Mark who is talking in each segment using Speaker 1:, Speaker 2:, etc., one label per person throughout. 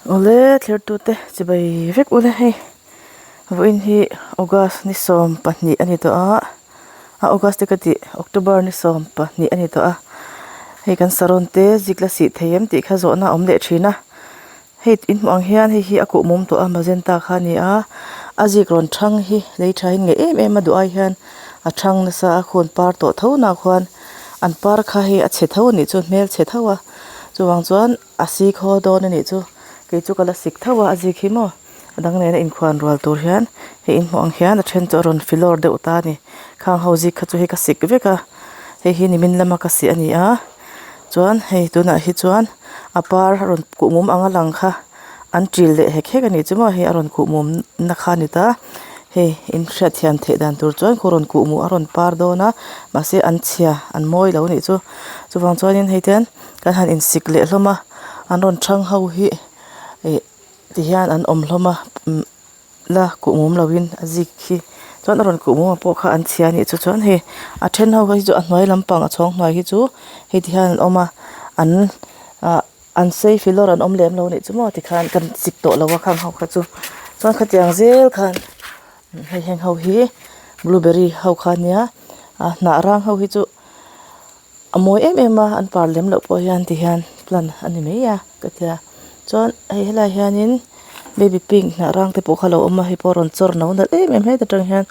Speaker 1: Awle thlertute chibai vek ula hei vawiin hi august ni 12 a ni tawh a a august te ka tih october ni 12 a ni tawh a hei kan saron te zik la sih thei em tih kha zawhna a awm leh thin a hei in hmuh ang hian hei hi a kuh mum tawh a magenta kha a ni a a zik rawn thang hi lei tha in ngeih em em a duh ai hian a thang nasa a khawn par tawh tho na khuan an par kha hei a chhe tho a nih chu hmel chhe tho a chuvang chuan. A si khaw dawn a nih chu kei chu ka la sik tho a a zik hi maw a dang nena inkhuan rual tur hian hei inhmuh ang hian a then chu a rawn filawr deuh ta a ni khang ho zik kha chu hei ka sik vek a hei hi nimin lama ka sih a ni a chuan hei tunah hi chuan a par a rawn kuh mum anga lang kha an til leh hek hek a nih chu maw hei a rawn kuh mum na kha a ni ta hei in hriat thiam theih dan tur chuan khu rawn kuh muh a rawn par dawn a mahse an chhia an mawi lo a nih chu chuvang chuanin hei te. Kan han insik leh hlawm a an rawn thang ho hi ih ti hian an awm hlawm a umm la kuh mum lo in a zik hi chuan a rawn kuh mum ah pawh kha an chhia a nih chu chuan hei a then ho hi chu a hnuai lampang a chhawng hnuai hi chu hei ti hian an awm a an ah an sei filawr an awm lem lo a nih chu maw tikhan kan chik tawh lo a khang ho kha chu chuan khatiang zel khan hei heng ho hi blueberry ho kha a nia a hnah rang ho hi chu. A mawi em em a an par lem loh pawh hian ti hian plant a ni mai a ka tia chuan hei helaiah hianin baby pink hnah rang te pawh kha alo awm a hei pawh a rawn chawr no nalh em em hetah tang hian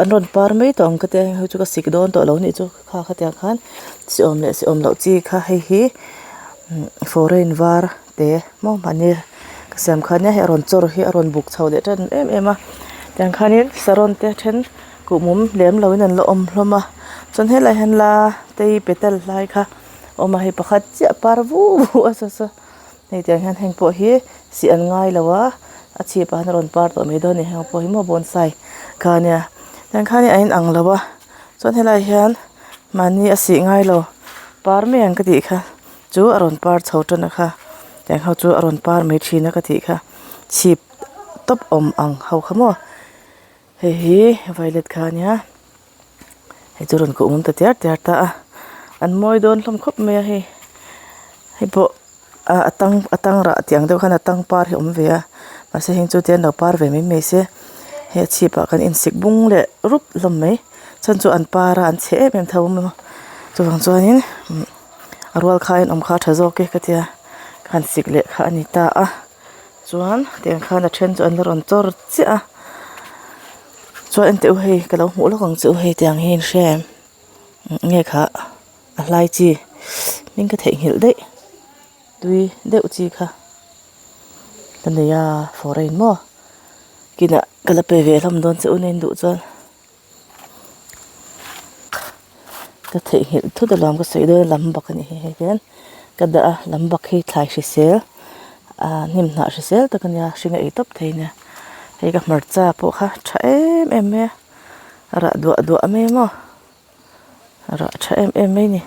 Speaker 1: an rawn par mai tawh ang ka tia hei chu ka sik dawn tawh lo a nih chu kha khatiang khan chi awm leh chi awm loh chi kha hei hi foreign var te maw mahni ka siam kha nia hei a rawn chawr hi a rawn buk chho leh tan em em a tiang khanin saron te then. Kuh mum lem loin an la awm hlawm a chuan helaiah hian la tei petal hlai kha a awm a hei pakhat chiah par vu vu a saw saw hei tiang hian heng pawh hi sih an ngai lo a a chhip ah hian a rawn par tawh mai dawn a ni heng pawh hi maw bonsai kha a nia tiang khan a inang lo a chuan helaiah hian mahni a sih ngai lo par mai ang ka tih kha chu a rawn par chho tan a kha tiang ho chu a rawn par mai thin a ka tih kha chhip tawp awm ang ho kha maw. Hei hi violet kha a nia hei chu rawn kuh awm ta tiar tiar ta a an mawi dawn hlawm khawp mai a hei hei pawh ah a tang a tang rah tih ang deuh khan a tang par hi a awm ve a mahse heng chu te an lo par ve mai mai se hei a chhip ah kan insik bung leh rup hlawm mai chhan chu an par a an chhe em em tho a maw chuvang chuanin a rual khaiin awm kha a tha zawk e ka tia ka han sik leh kha a ni ta a. Chuan tiang khan a then chu an la rawn chawr chiah a chuan enteh u hei ka lo hmuh lawk ang che u hei tiang hi in hria em nge kha a hlai chi hming ka theihnghilh daih tui deuh chi kha ka nei a foreign maw kinah ka la pe ve hlawm dawn che u nen duh chuan. Ka theihnghilh thut alawm ka sawi dawn a lam bak a nih hi hei hian ka dah a lam bak hi thlai hrisel ah hnim hnah hrisel tak a nia hring a ei tawp thei a nia hei ka hmarcha pawh kha tha em em mai a a rah duah duah mai a maw a rah tha em em mai a ni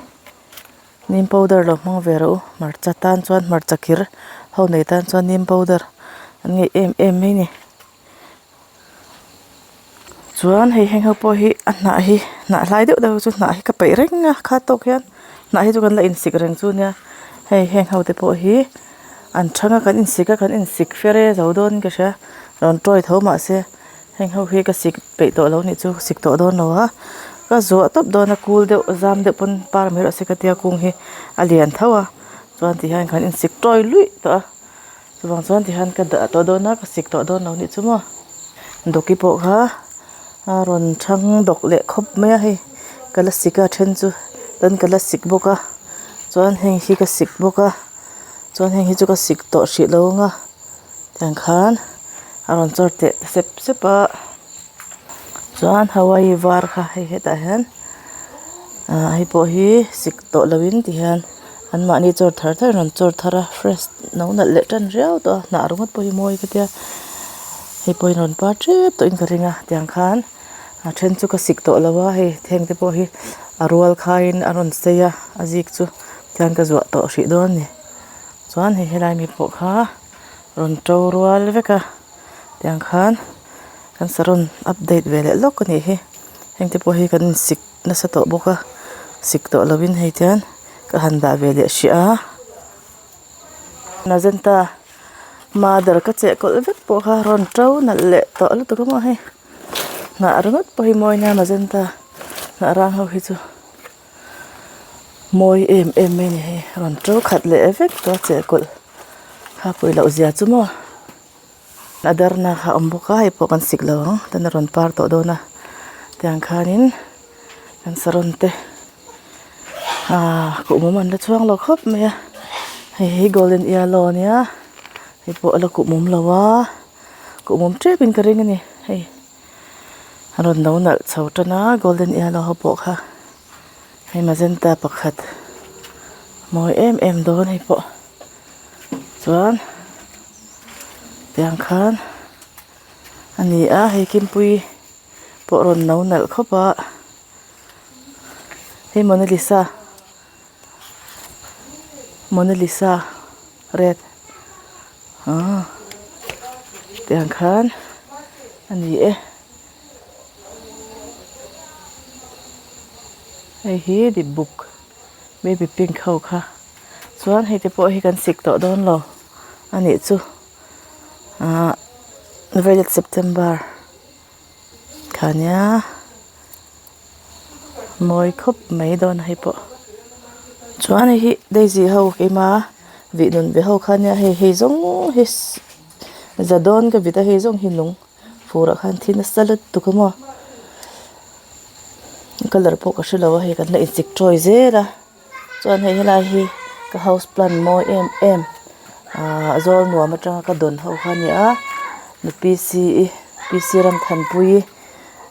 Speaker 1: neem powder lo hmang ve rawh u hmarcha tan chuan hmarcha kir ho nei tan chuan neem powder an ngeih em em mai a ni. Chuan hei heng ho pawh hi a hnah hi hnah hlai deuh deuh chu hnah hi ka peih reng a kha tawk hian hnah hi chu kan la insik reng chu nia hei heng ho te pawh hi an thang a kan insik a kan insik fer e zo dawn in ka hria rawn tawi tho mahse heng ho hi ka sik peih tawh lo nih chu sik tawh dawn lo a ka zuah tawp dawn a kul deuh zam deuh pawn par mai rawh se ka tia kung hi a lian tho a chuan ti hian kan insik tawi luih tawh a. Chuvang chuan tihian ka dah tawh dawn a ka sik tawh dawn lo nih chu maw dawki pawh kha a rawn thang dawk leh khawp mai a hei ka la sik a then chu chuan ka la sik bawk a chuan heng hi ka sik bawk a chuan heng hi chu ka sik tawh hrih lo ang a tiang khan a rawn chawr teh sep sep a chuan hawaii var kha hei hetah hian ah hei pawh hi sik tawh lo in ti hian an mahni chawr thar thar in rawn chawr thar a fresh no nalh leh tan riau tawh a hnah ringawt pawh hi mawi ka tia hei pawh hi rawn par tep tawh in ka ring a tiang khan a then chu ka sik tawh lo a hei heng te pawh hi a rual khaiin a rawn sei a a zik chu tihian ka zuah tawh hrih dawn a ni chuan hei helai mi pawh kha rawn to rual vek a tiang khan kan saron update ve leh lawk a nih hi heng te pawh hi kan insik nasa tawh bawk a sik tawh lovin hei tian ka han dah ve leh hrih a magenta. Mother ka cheh kawlh vek pawh kha rawn to nalh leh tawh lutuk a maw hei hnah ringawt pawh hi mawi nia magenta hnah rang ho hi chu mawi em em mai a ni hei rawn to khat leh vek tawh a cheh kawlh kha pawih loh zia chu maw a darna kha a awm bawk a hei pawh kan sik lo ang ten a rawn par tawh dawn a tiang khanin kan saron te Ahh kuhmum an la chhuang lo khawp mai a hei hi golden yellow a nia hei pawh a la kuhmum lo a kuhmum tep in ka ring a ni hei a rawn lo nalh chho tan a golden yellow ho pawh kha hei magenta pakhat mawi em em dawn hei pawh chuan tiang khan a ni a hei kimpui pawh rawn no nalh khawp a. Hei Mona Lisa Mona Lisa red aaa tiang khan a ni e hei hi dip buk baby pink ho kha chuan hei te pawh hi kan sik tawh dawn lo a nih chu aaa violet september. Kha nia mawi khawp mai dawn hei pawh chuan hei hi daisy ho keima vih nun ve ho kha nia hei hei zawng hi za dawn ka vit a hei zawng hi nung fur ah khan thi nasa lutuk a maw colour pawh ka hrelo a hei kan la inchik tawi zel a. Chuan hei helai hi ka house plant mawi em em ahh zawl nuam atanga ka dawn ho kha a ni a nu p c i p c Ramthanpuii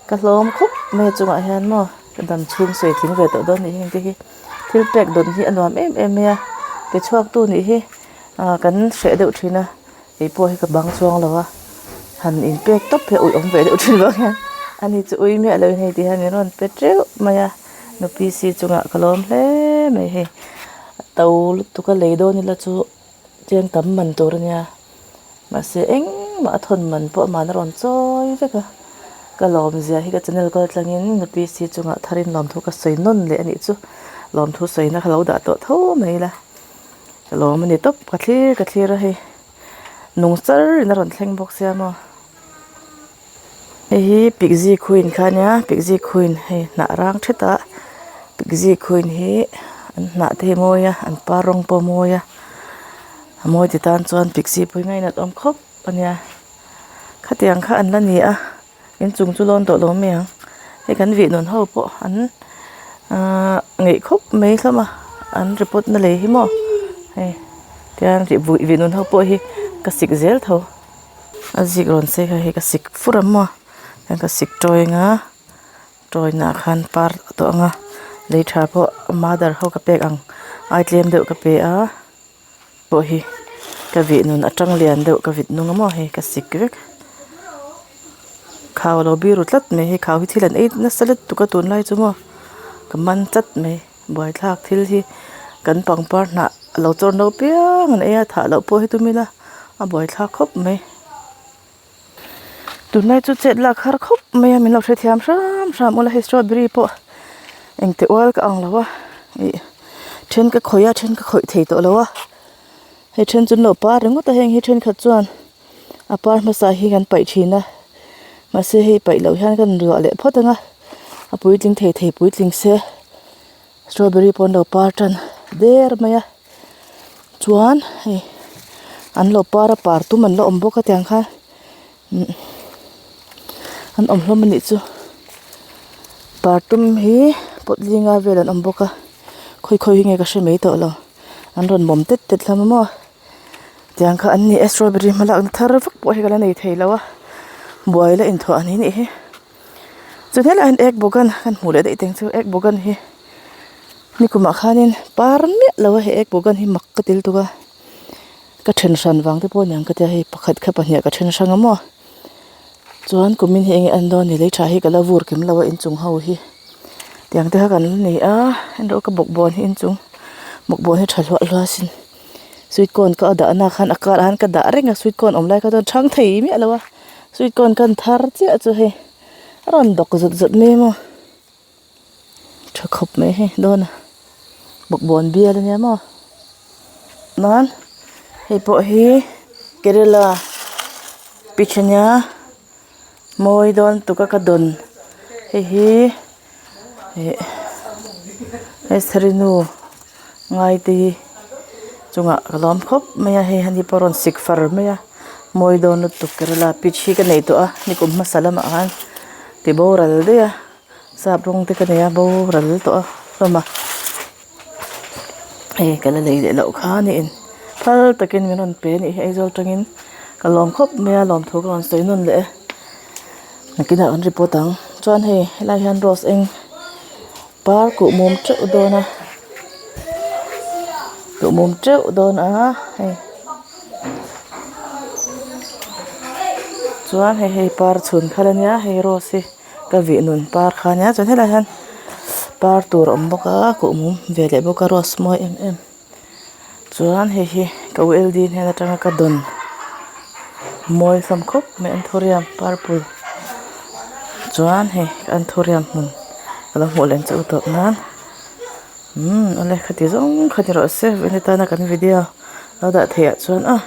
Speaker 1: ka hlawm khawp mai a chungah hian maw ka dam chhung sawi tling ve tawh dawn a nih hi hengte hi thil pek dawn hi a nuam em em mai a ti chhuak tu nih hi ahh kan hreh deuh thin a kei pawh hi ka bang chuang lo a han in pek tawp hi a ui awm ve deuh thin vang hian ani chu ui miah lo in hei ti hian min rawn pe teuh mai a. Nu PC chungah ka lawm hle mai hei a to lutuk a lei dawn ila chu chiang tam man tur a nia mahse engmah a thawn man pawh amahna rawn chawi vek a ka lawm zia hi ka channel kal tlangin nu PC chungah tharin lawmthu ka sawi nawn leh a nih chu lawmthu sawina kha lo dah tawh tho mai ila ka lawm a ni tawp ka thlir ka thlir a hei nung char in a rawn thleng bawk sia maw. Hei hi pikzi queen kha ania pikzi queen hei hnah rang thet a pikzi queen hi an hnah te hi a mawi a an par rawng pawh a mawi a a mawi ti tan chuan pikzi pawh hi ngainat awm khawp ania khatiang kha an la ni a inchung chu lawn tawh lo mai ang hei kan vih nun ho pawh an ahh ngeih khawp mai hlawm a an report na lei hi maw hei tian vih nun ho pawh hi ka sik zel tho. A zik rawn sei kha hei ka sik fur ang maw hian ka sik tawi ang a tawi naah khan par tawh ang a lei tha pawh mother ho ka pek ang ai tlem deuh ka pe a pawh hi ka vih nun atang lian deuh ka vit nung a maw hei ka sik vek khau alo biru tlat mai hei khau hi thil an ei nasa lutuk a tunlai chu maw ka man tlat mai. Buaithlak thil hi kan pangpar hnah a lo chawr no piang an ei a thah loh pawh hi tum ila a buaithlak khawp mai. Tunlai chu chet lak har khawp mai a min lo hrethiam hram hram ula hei strawberry pawh engti ual ka ang lo a ih then ka khawih a then ka khawih thei tawh lo a hei then chu an lo par ringawt a heng hi thenkhat chuan a par hmasa hi kan paih thin a mahse hei paih loh hian kan ruah leh phawt ang a a puitling thei thei puitling se strawberry pawh an lo par tan der mai a chuan hei an lo par a par tum an la awm bawk a tiang khan umm an awm hlawm a nih chu par tum hi pot linga vel an awm bawk a khawi khawi hi nge ka hre mai tawh lo an rawn mawm tet tet hlawm a maw. Tiang kha an ni e strawberry hma lakna thar vak pawh hi ka la nei thei lo a buai la inthuah an ni nih hi chu helaiah hian egg bagan kan hmuh leh daih teng chu egg bagan hi nikumah khanin par miah lo a hei egg bagan hi mak ka ti lutuk a ka then hran vang te pawh a niang ka tia hei pakhat kha pahnih ah ka then hrang a maw chuan kumin hi enge an dawn ni lei tha hi ka la vur kim lo a inchung ho hi tiang te kha kan la nei a erawh ka bawkbawn hi inchung bawkbawn hi tha hluah hluah a sin. Sweet corn ka dah na khan a karah khan ka dah reng a sweet corn awm lai kha chuan chhang thei miah lo a sweet corn khan thar chiah chu hei a rawn dawk zawt zawt mai a maw tha khawp mai hei dawn a bawkbawn bial ania maw nan hei pawh hi. Kerala peach ania mawi dawn tuk a ka dawn hei hi ih hei nu ngaite chungah ka lawm khawp mai a hei ani pawh a rawn sik far mai a mawi dawn lutuk Kerala peach hi ka nei tawh a nikum hmasa lamah khan ti boral daih a sap rawng te ka nei a boral tawh a hlawm a hei ka la lei leh loh kha a niin phal takin min rawn pe a nih hi Aizawl atangin ka lawm khawp mai a lawmthu ka rawn sawi nawn leh e nakinah kan report ang chuan hei helai hian rose eng par kuh mum teuh dawn a kuh mum teuh dawn a hei chuan hei hei par chhun khat ania hei rose hi ka vih nun par kha ania chuan helaiah hian par tur a awm bawk a kuh mum ve leh bawk a rose mawi em em chuan hei hi ka u L D hnen atanga ka dawn mawi hlawm khawp mai anthurium purple chuan hei anthurium hmun ka lo hmuh lem chauh tawp nan umm awle khati zawng kha ni rawh se vawiin atana kan video lo dah theih ah chuan a.